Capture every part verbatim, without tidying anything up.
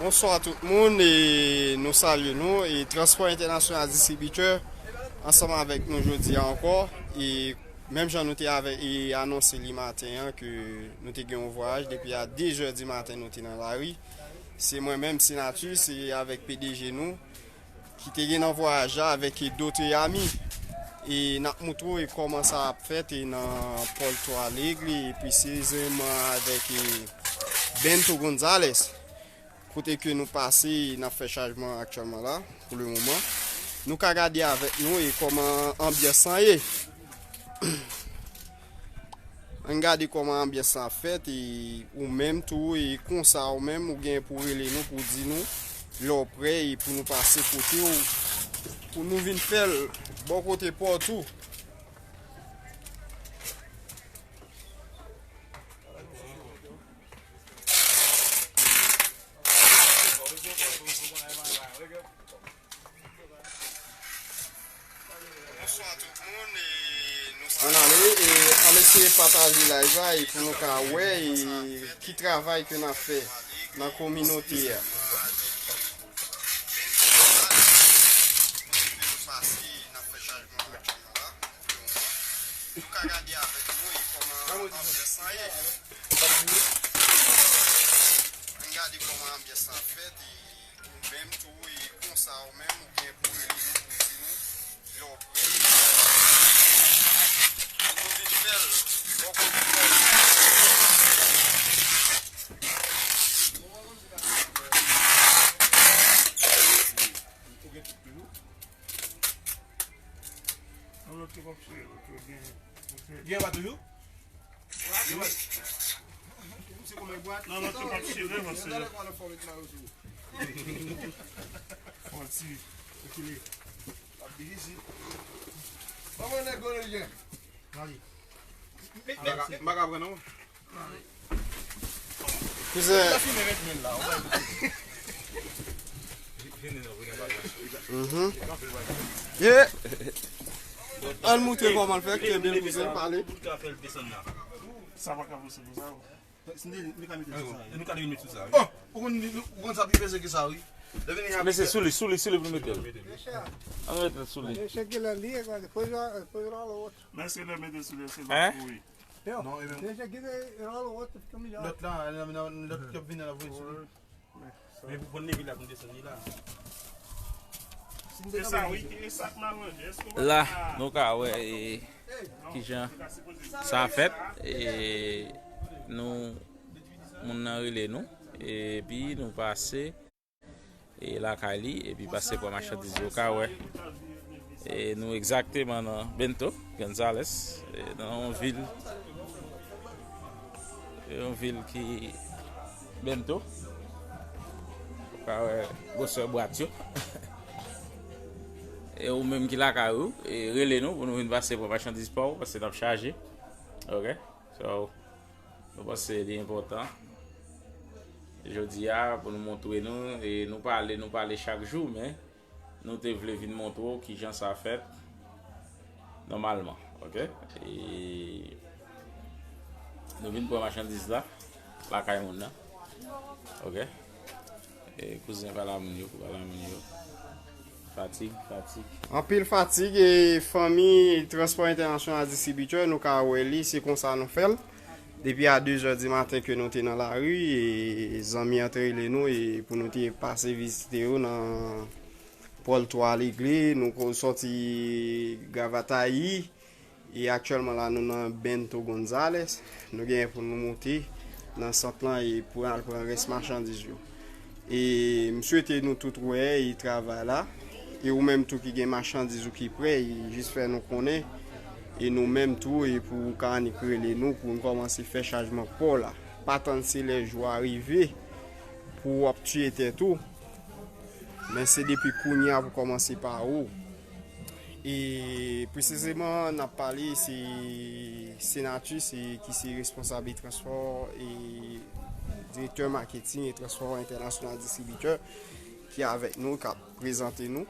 Bonswa tout moun, e nou salye nou, e Transpò Entènasyonal Distribitè ansanm avèk nou jodi a ankò, e menm jan nou te avè, e anonse li maten an ke nou te gen yon vwayaj depi a de zè di maten nou te nan lari. Se mwen menm, Senatris, e avèk P D G nou, ki te gen nan vwayaj la avèk Dotre Ami. E n ap moutre w e kòman sa ap fèt e nan Pòl Twa Legle, e presizeman avèk e Bento Gonzales, kote ke nou pase e n ap fè chajman aktyèlman la, pou le moman. Nou ka gade avèk nou e kòman anbyans lan ye. Ann gade kòman anbyans la fèt, e ou menm tou, e konsa ou menm, ou gen pou rele nou, pou di nou lè w prè, e pou nou pase kote w, pou nou vin fè l bò kote pa w tou. Ann ale, e ann eseye pataje live la, e pou nou ka wè, e ki travay ke n ap fè nan kominote a. Nou ka gade avèk nou e kòman anbyans lan ye. Ann gade kòman anbyans lan fèt, e ou menm tou, e konsa ou menm, ou gen pou rele nou, pou di nou lè w prè. Pou nou vin fè l bò kote pa w. Yon lòt ki p ap chire, lòt yo gen. Gen pa toujou? Non, lòt yo p ap chire, paske fò ti rekile. Ap difisil. Kòman nèg yo ye? Mari. M pa ka, m pa ka pran non. Kouzen. Mhm. Yeah. Ann moutre kòman l fè, kenbe l kouzen, pale. Sa pa ka posib pou sa. Nou ka met sou sa. Oh, ou konn, ou konn sa pi peze ke sa, wi. Men se sou li, sou li, sou li pou nou mete l. Ann mete l sou li. Mesye ki lè li, e, poze, poze la lòt. Men se lè mete sou li, se lòt pou wi. Non, e menm. Lòt la, nan, nan, lòt k ap vini la, pou vin sou li. Men pou pran leve la, pou desann li la. Se sa, wi, ki e sa k mal ranje. Èske w pa... La, nou ka wè, e, kijan sa fèt, e, nou, moun nan rele nou, epi nou pase, e, lakay li, epi pase pran machandiz yo, ka wè. E nou egzakteman nan Bento Gonzales, e, nan yon vil, yon vil ki Bento. Ou ka wè gwosè bwat yo. E ou menm ki lakay ou, e rele nou pou nou vin pase pran machandiz pa w, paske n ap chaje. Ok? So, nou panse li enpòtan. Jodi a, pou nou montre nou, e nou pale, nou pale chak jou, men nou te vle vin montre w kijan sa fèt nòmalman, ok? E nou vin pran machandiz la, lakay moun nan, ok? E kouzen pale a moun yo, pale a moun yo. Fatig, fatig. Anpil fatig, e fanmi Transpò Entènasyonal Distribitè, nou ka wè li, se konsa nou fè l. Depi a de zè di maten ke nou te nan lari, e zanmi an te rele nou, e pou nou te pase vizite yo nan Pòl Twa Legle, nou ko-, sòti Gravatayi, e aktyèlman la nou nan Bento Gonzales, nou genyen pou nou moute nan sant lan e pou al pran rès machandiz yo. E m swete nou tout wè e travay la, e ou menm tou ki gen machandiz ou ki prè, e jis fè nou konnen, e nou menm tou, e pou ou ka annik rele nou, pou n kòmanse fè chajman pa w la. Pa tann se lè jou a rive pou w ap tiye tèt ou, men se depi kounye a pou kòmanse pa ou. E presizeman, n ap pale, se Senatus, e ki se responsab e transpò e direktè maketing e transpò entènasyonal distribitè ki avèk nou, k ap prezante nou.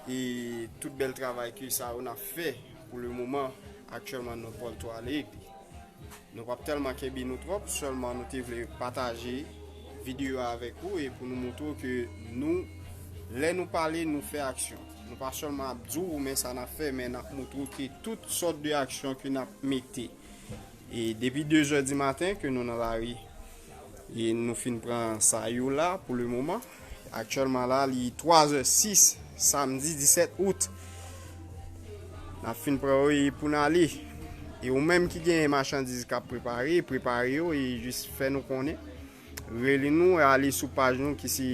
E tout bèl travay ke sa yo n ap fè pou le moman, aktyèlman nan Pòl Twa Legle. Nou p ap tèlman kenbe nou twòp, sèlman nou te vle pataje videyo a avèk ou e pou nou montre w ke nou, lè nou pale, nou fè aksyon. Nou pa sèlman ap di w men sa n ap fè, men n ap montre w ke tout sòt de aksyon ke n ap mete. E depi de zè di maten ke nou nan lari, e nou fin pran sa yo la pou le moman. Aktyèlman la, li twa zè sis, samdi disèt out. N ap fin pran yo e pou n ale. E ou menm ki gen machandiz k ap prepare, prepare yo e jis fè nou konnen. Rele nou, ale sou paj nou ki se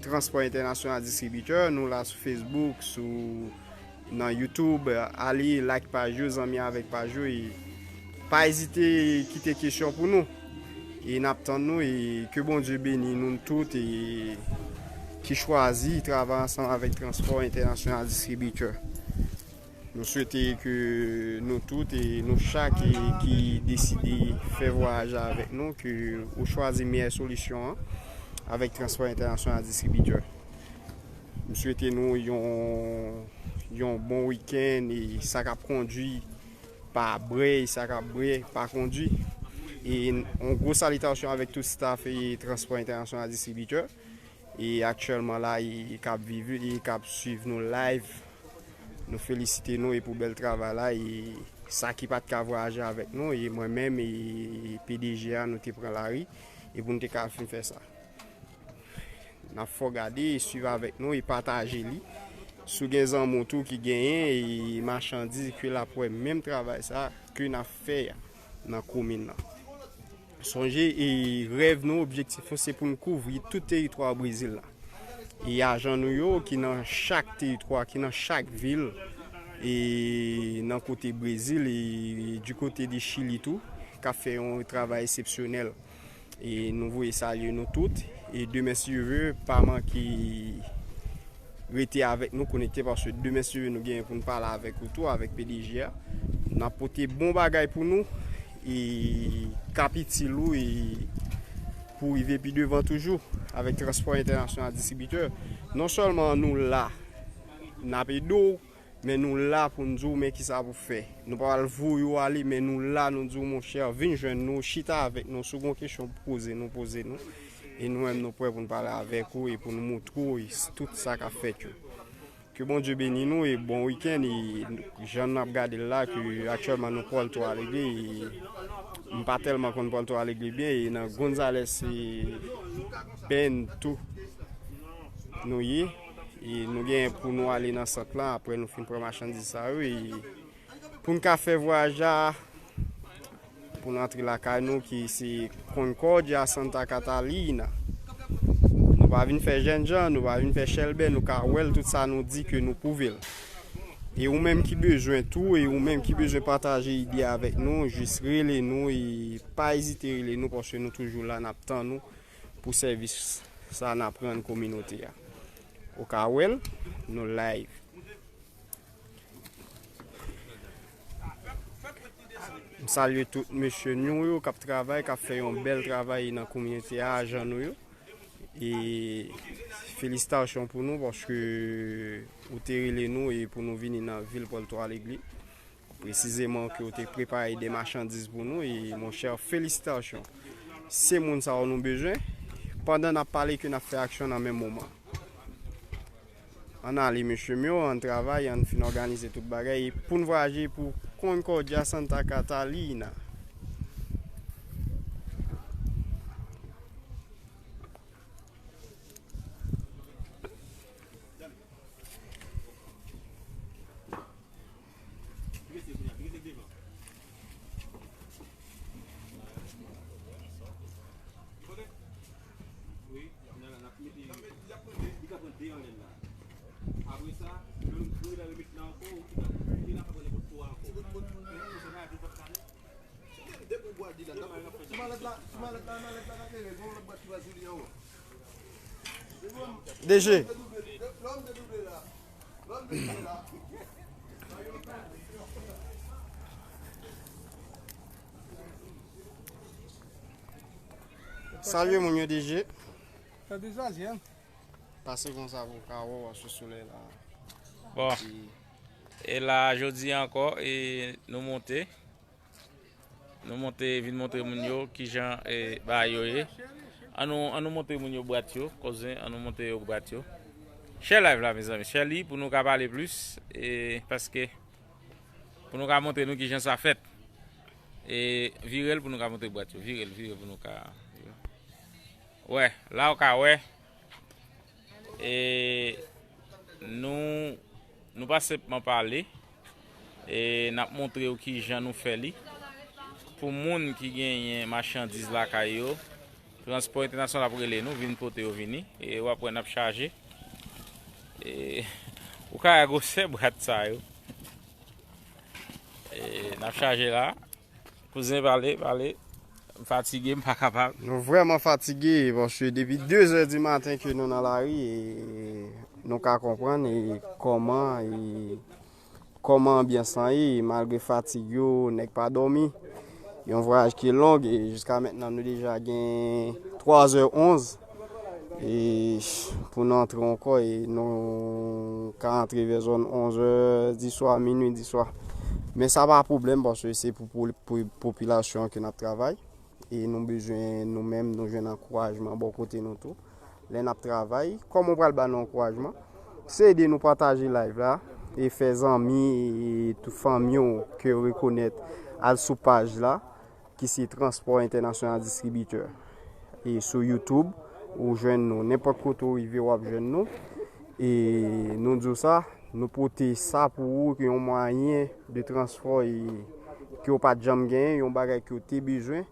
Transpò Entènasyonal Distribitè. Nou la sou Facebook, sou, nan YouTube. Ale like paj yo, zanmi avèk paj yo. E pa ezite kite kesyon pou nou. E n ap tann nou. E ke Bondye beni nou tout e ki chwazi travay ansanm avèk Transpò Entènasyonal Distribitè. Nou swete ke nou tout e nou chak e ki deside fè vwayaj la avèk nou, ke ou chwazi meyè solisyon an avèk Transpò Entènasyonal Distribitè. M swete nou yon, yon bon wikenn e sa k ap kondwi pa bwè e sa k ap bwè pa kondwi. E yon gwo salitasyon avèk tout staff e Transpò Entènasyonal Distribitè. E aktyèlman la, e, e k ap viv, e k ap swiv nou live. Nou felisite nou e pou bèl travay la. E sa ki pa t ka vwayaje avèk nou, e mwen menm, e P D G a, nou te pran lari. E pou nou te ka fin fè sa. N ap fè w gade, e swiv avèk nou, e pataje li. Si w gen zanmi w tou ki genyen, e machandiz ke l ap wè menm travay sa, ke n ap fè a nan komin nan. Sonje, e rèv nou, objektif nou, se pou n kouvri tout teritwa Brezil la. E ajan nou yo ki nan chak teritwa, ki nan chak vil, e nan kote Brezil, e du kote de Chili tou, k ap fè yon travay eksepsyonèl. E nou voye salye nou tout. E demen, si Dye vle, pa manke rete avèk nou, konekte, paske demen, si Dye vle, nou genyen pou n pale avèk ou tou, avèk P D G a. N ap pote bon bagay pou nou, e k ap itil ou, e pou rive pi devan toujou, avèk Transpò Entènasyonal Distribitè. Non sèlman nou la, n ap ede w, men nou la pou n di w men kisa pou fè. Nou pa pral voye w ale, men nou la, nou di w, monchè, vin jwenn nou, chita avèk nou. Si w gen kesyon pou poze nou, poze nou. E nou menm, nou prè pou n pale avèk ou e pou n montre w tout sa k ap fèt yo. Ke Bondye beni nou e bon wikenn. E jan n ap gade l la, ke aktyèlman nou Puerto Alegre, e m pa tèlman konn Puerto Alegre byen, e nan Gonzales e Bend tou nou ye. E nou gen pou nou ale nan sant lan, apre nou fin pran machandiz sa yo, e pou n ka fè vwayaj la, pou n antre lakay nou, ki se Concordia Santa Catalina. Nou pa vin fè jènjan, nou pa vin fè chèlbè, nou ka wè l, tout sa nou di ke nou pwouve l. E ou menm ki bezwen tou, e ou menm ki bezwen pataje ide avèk nou, jis rele nou, e pa ezite rele nou, paske nou toujou la, n ap tann ou pou sèvis sa n ap rann kominote a. Ou ka wè l, nou live. M salye tout mesye nou yo k ap travay, k ap fè yon bèl travay nan kominote a, ajan nou yo. E felisitasyon pou nou, paske ou te rele nou e pou nou vini nan vil Puerto Alegre. Presizeman ke ou te prepare de machandiz pou nou, e monchè, felisitasyon. Se moun sa yo nou bezwen, pandan n ap pale ke n ap fè aksyon nan menm moman. Ann ale, mesye m yo, ann travay, ann fin òganize tout bagay, e pou n vwayaje pou Concordia Santa Catalina. D G. Salye moun yo, D J. Sa dezaje, hein? Pase konsa pou w ka wè w sou solèy la. Bon. E la, jodi ankò, e nou monte. Nou monte, vin montre moun yo kijan, e, bagay yo ye. An nou, an nou montre moun yo bwat yo, koze, an nou montre yo bwat yo. Share live la, mezanmi. Share li pou nou ka pale plis, e, paske pou nou ka montre nou kijan sa fèt. E, vire l pou nou ka montre bwat yo. Vire l, vire pou nou ka. Wè, la ou ka wè. E, nou, nou pa senpman pale. E, n ap montre w kijan nou fè li. Pou moun ki genyen machandiz lakay yo, Transpò Entènasyonal ap rele nou, vin pote yo vini. E, w ap wè n ap chaje. E, ou ka wè gwosè bwat sa yo. E, n ap chaje la. Kouzen, pale, pale. M fatige, m pa kapab. Nou vrèman fatige, paske depi de zè di maten ke nou nan lari, e nou ka konprann, e kòman, e kòman anbyans lan ye, malgre fatig yo, nèg pa dòmi. Yon vwayaj ki long, e jiska mentnan nou deja gen twa zè onz. E pou nou antre ankò, e nou ka antre vè zòn onz è di swa, minui di swa. Men sa pa pwoblèm, paske se pou, pou, pou popilasyon an ke n ap travay. E nou bezwen, nou menm, nou jwenn ankourajman bò kote nou tou. Lè n ap travay, kòman w pral ba nou ankourajman? Se ede nou pataje live la, e fè zanmi, e tout fanmi w ke w rekonèt, al sou paj la, ki se Transpò Entènasyonal Distribitè. E sou YouTube, ou jwenn nou. Nenpòt kote w rive, w ap jwenn nou. E nou di w sa, nou pote sa pou ou, ki yon mwayen de transpò, e ke w pa t janm genyen, yon bagay ke w te bezwen,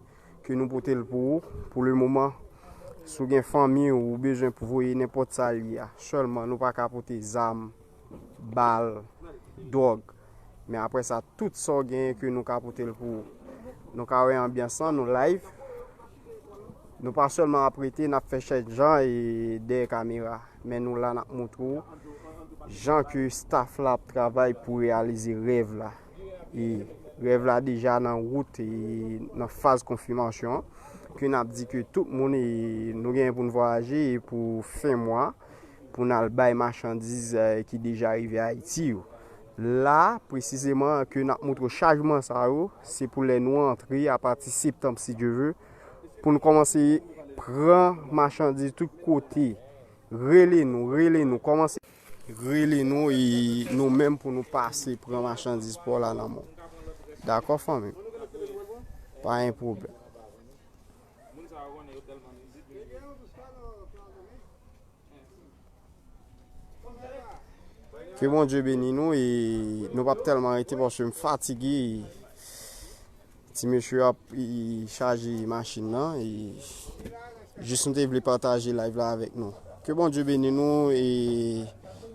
ke nou pote l pou ou. Pou le moman, si w gen fanmi ou bezwen pou voye nenpòt sa l ye a, sèlman nou pa ka pote zam, bal, dwòg. Men apre sa, tout sa w genyen ke nou ka pote l pou ou. Nou ka wè anbyans lan, nou live. Nou pa sèlman ap rete, n ap fè chèt jan e dèyè kamera. Men nou la, n ap montre w jan ke staff la ap travay pou reyalize rèv la. E rèv la deja nan wout e nan faz konfimasyon an. Ke n ap di ke tout moun, e nou genyen pou n vwayaje e pou fen mwa, pou n al bay machandiz, e, ki deja rive Ayiti yo. La, presizeman, ke n ap montre w chajman sa yo, se pou lè nou antre apati septanm, si Dye ve, pou n kòmanse pran machandiz tout kote. Rele nou, rele nou, kòmanse rele nou, e nou menm pou nou pase pran machandiz pa w la nan men w. Dakò, fanmi? Pa gen pwoblèm. Ke Bondye beni nou, e nou p ap tèlman rete paske m fatige. Ti mesye ap, e, chaje machin nan, e jis nou te vle pataje live la avèk nou. Ke Bondye beni nou, e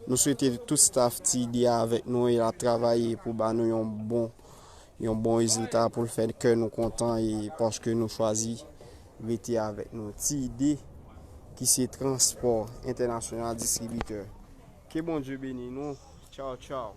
nou swete tout staff Ti Ide a avèk nou, e l ap travay pou ba nou yon bon, yon bon rezilta, pou l fè kè nou kontan, e paske nou chwazi rete avèk nou. Ti Ide, ki se Transpò Entènasyonal Distribitè. Ke Bondye beni nou. Tchaw, tchaw.